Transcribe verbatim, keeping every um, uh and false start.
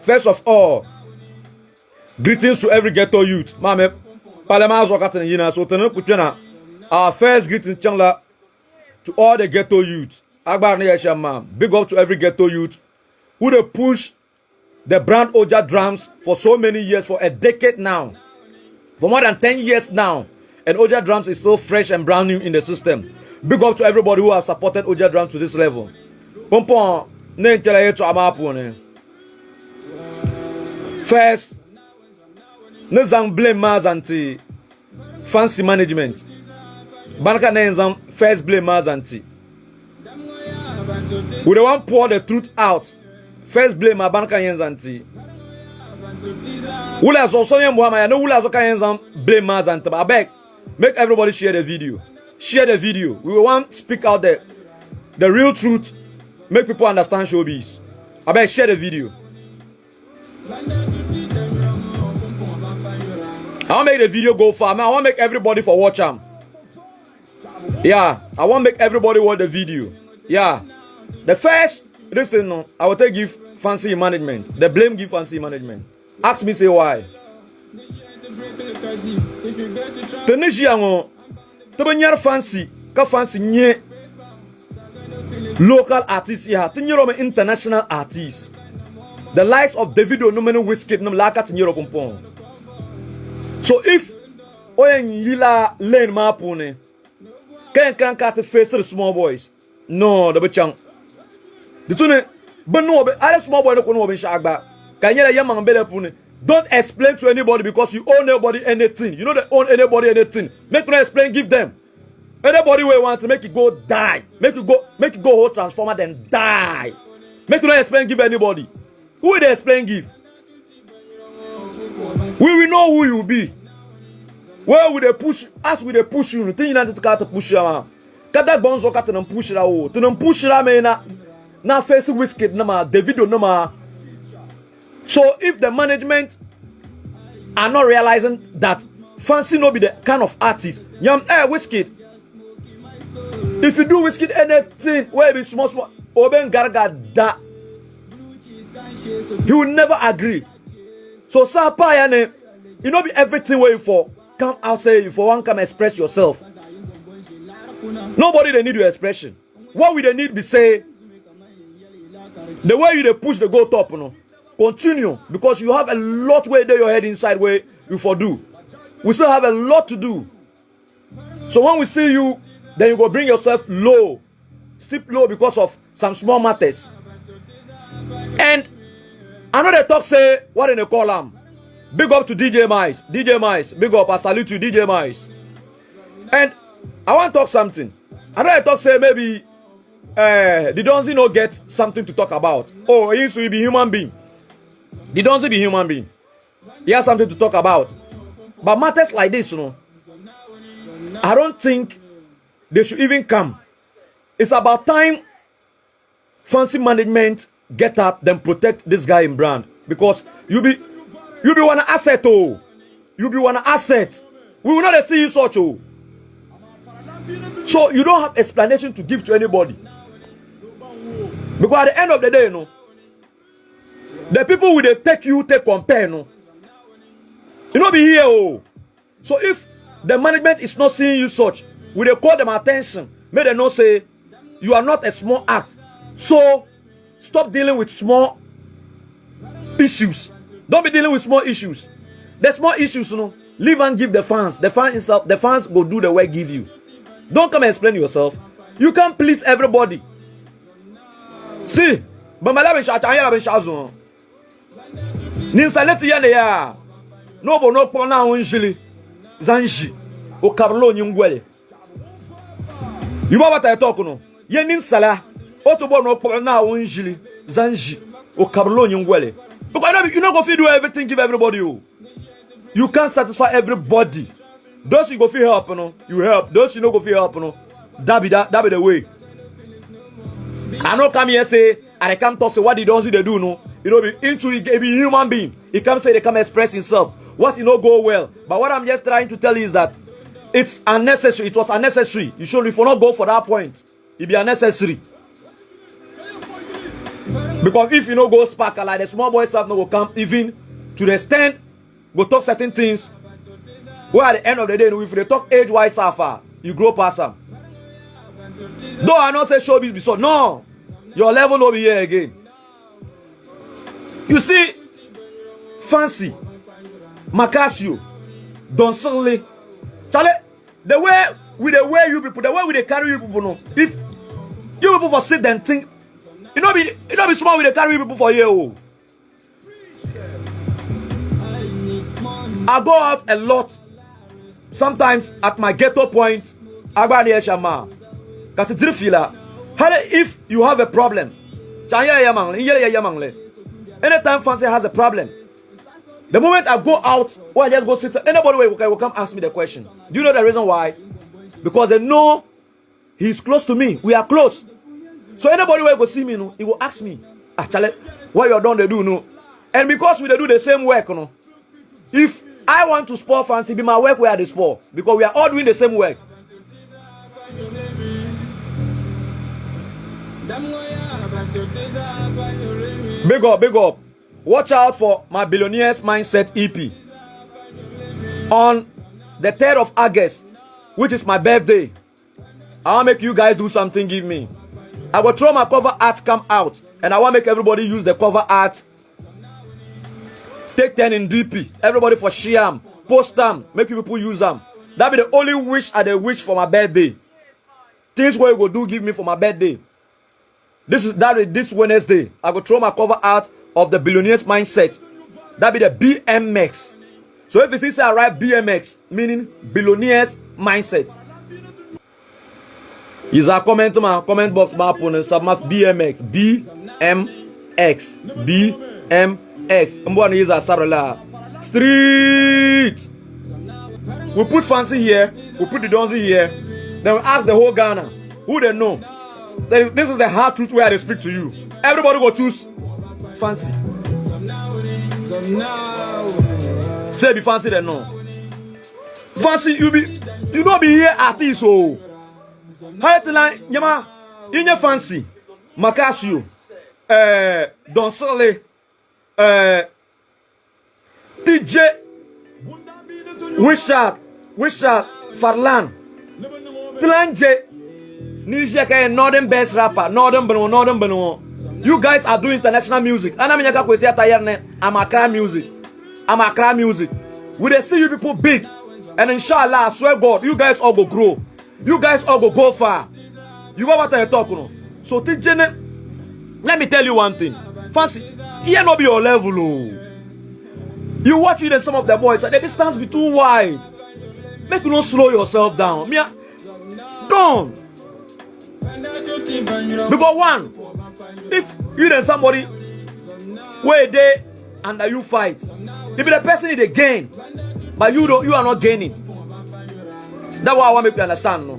First of all, greetings to every ghetto youth. Maame, parlement azɔ ka tɛne yina, so tɛne kutwena. Our first greeting kyɛn la to all the ghetto youth. Agbara ne yɛhyɛ ma. Big up to every ghetto youth who dey push the brand Oja drums for so many years, for a decade now. For more than ten years now. And Oja drums is still fresh and brand new in the system. Big up to everybody who have supported Oja drums to this level. Pompom, ne nkyɛlɛ ye to ama po ne. First, ne zan blame ma Zante Fancy management. Bana ka ne zan first blame ma Zante. We dey wan pour the truth out. First blame ma bana ka ye Zante. Wula zo so ye mbo ama ya, no wula zo ka ye zan blame ma Zante. But abeg, make everybody share the video. Share the video. We wan speak out the, the real truth. Make people understand showbiz. Abeg, share the video. I wan make the video go far. Man, I wan make everybody for watch am. Yeah, I wan make everybody watch the video. Yeah. The first, listen, no, I will take give Fancy management. The blame give Fancy management. Ask me say why. Tɛ ne zi a ŋɔɔ, tɛ bɛ nyɛre Fancy, ka Fancy nyɛ local artist ya, tɛ nyɛre ɔmɛ international artist. The likes of Davido num ne Wizkid num la ka tɛ nyɛre Pompom. So if ɔyɛ nyila lane ma po ne, kɛ nkan ka tɛ face the small boys. No, the bɛ kyɛŋ. The thing is, bɛ no bɛ, ale small boy no ko no bɛ nhyɛ agba. Ka nyɛla yɛ maŋ bɛlɛ po ne. Don't explain to anybody because you owe nobody anything. You no dey owe anybody anything. Make you no explain give them. Anybody wey want to make you go die. Make you go, make you go hold transformer then die. Make you no explain give anybody. Who dey explain give? We will know who you be. Where we dey push, as we dey push you, thing you not to push you. Ka da gbonzo ka tɛ na push la o. Tɛ na push la me na, na face Wizkid na ma, Davido na ma. So if the management are not realizing that Fancy no be the kind of artist, nyam, eh, Wizkid. If you do Wizkid anything, where be small small, oben garga da. He will never agree. So sa pa ya ne, e no be everything wey you for come out say you for wan come express yourself. Nobody dey need your expression. What we dey need be say, the way you dey push dey go top, no, continue, because you have a lot wey dey your head inside wey you for do. We still have a lot to do. So when we see you, then you go bring yourself low, steep low because of some small matters. And I no dey talk say, what dem dey call am? Big up to D J Mice. D J Mice, big up. I salute you, D J Mice. And I wan talk something. I no dey talk say maybe, eh, the Donzy no get something to talk about. Oh, he used to be human being. The Donzy be human being. He has something to talk about. But matters like this, you know, I don't think they should even come. It's about time Fancy management get up, then protect this guy in brand. Because you be, you be one asset, oh. You be one asset. We will not see you such, oh. So you don't have explanation to give to anybody. Because at the end of the day, you know, the people will dey take you, take compare, no. You no be here, oh. So if the management is not seeing you such, we dey call them attention. Make them know say you are not a small act. So stop dealing with small issues. Don't be dealing with small issues. The small issues, you know, leave and give the fans. The fans itself, the fans go do the work give you. Don't come and explain yourself. You can't please everybody. See, but my life in short, I have in short zone. Ni nsa leti ya ne ya. No bo no kpɔ na wo nhyili. Zan hyi. Okabere onyi ngwɛle. You know what I talk, no? Ye ni nsa la. Oto bo no kpɔ na wo nhyili. Zan hyi. Okabere onyi ngwɛle. Because you no, you no go fit do everything, give everybody, oh. You can't satisfy everybody. Those you go fit help, no, you help. Those you no go fit help, no, that be, that, that be the way. I no come here say, I come talk say what they don't see they do, no. You know, be into it, be human being. He come say they come express himself. What he no go well. But what I'm just trying to tell you is that it's unnecessary. It was unnecessary. You should, if you not go for that point, it be unnecessary. But Because if you no go spark, like, the small boy self no go come even to the stand, go talk certain things. Well, at the end of the day, if you dey talk age-wise, so far, you grow past am. Though I no say showbiz be so, no. Your level no be here again. You see, Fancy, Maccasio, Don Sirle, Charlie, the way we dey wear you people, the way we dey carry you people, no. If you people for sit and think, e no be, e no be small we dey carry you people for here o. I go out a lot. Sometimes at my ghetto point, agba ni eshama. Kasi diri fila. Hale, if you have a problem, chan ya ya mangle, yele ya ya mangle. Anytime Fancy has a problem, the moment I go out, or I just go sit, anybody will, will come ask me the question. Do you know the reason why? Because they know he's close to me. We are close. So anybody wey go see me, no, he go ask me, "Ah, Charlie, what you don dey do, no?" And because we dey do the same work, no. If I want to spoil Fancy, be my work wey I dey spoil, because we are all doing the same work. Big up, big up. Watch out for my Billionaire's Mindset E P on the third of August, which is my birthday. I wan make you guys do something give me. I go throw my cover art come out, and I wan make everybody use the cover art. Take ten in D P. Everybody for share am, post am, make you people use am. That be the only wish I dey wish for my birthday. Things wey you go do give me for my birthday. This is, that is this Wednesday. I go throw my cover art of the Billionaire's Mindset. That be the B M X. So if you see say I write B M X, meaning Billionaire's Mindset. Is a comment, ma, comment box, ma, pon, and submit B M X, B M X, B M X. Mbwa ni is a sarala. Street. We put Fancy here, we put the Donzy here, then we ask the whole Ghana who they know. That is, this is the hard truth wey I dey speak to you. Everybody go choose Fancy. Say be Fancy they know. Fancy, you be, you no be here artist o. Headline, nyama, inye Fancy, Maccasio, eh, Don Sirle, eh, T J, Wishat, Wishat, Farlan. Tilanje, ni je ke Northern best rapper, Northern Benue, Northern Benue. You guys are doing international music. Ana mi nyaka kwesi atayar ne, I'm Accra music. I'm Accra music. We dey see you people big. And inshallah, I swear God, you guys all go grow. You guys all go go far. You go what I talk, no? So, Tijene, let me tell you one thing. Fancy, here no be your level, oh. You watch it and some of the boys, the distance be too wide. Make you no slow yourself down. Me, I, don't. Because one, if you and somebody wey dey under you fight, e be the person dey gain, but you don't, you are not gaining. That's what I want make you understand, no?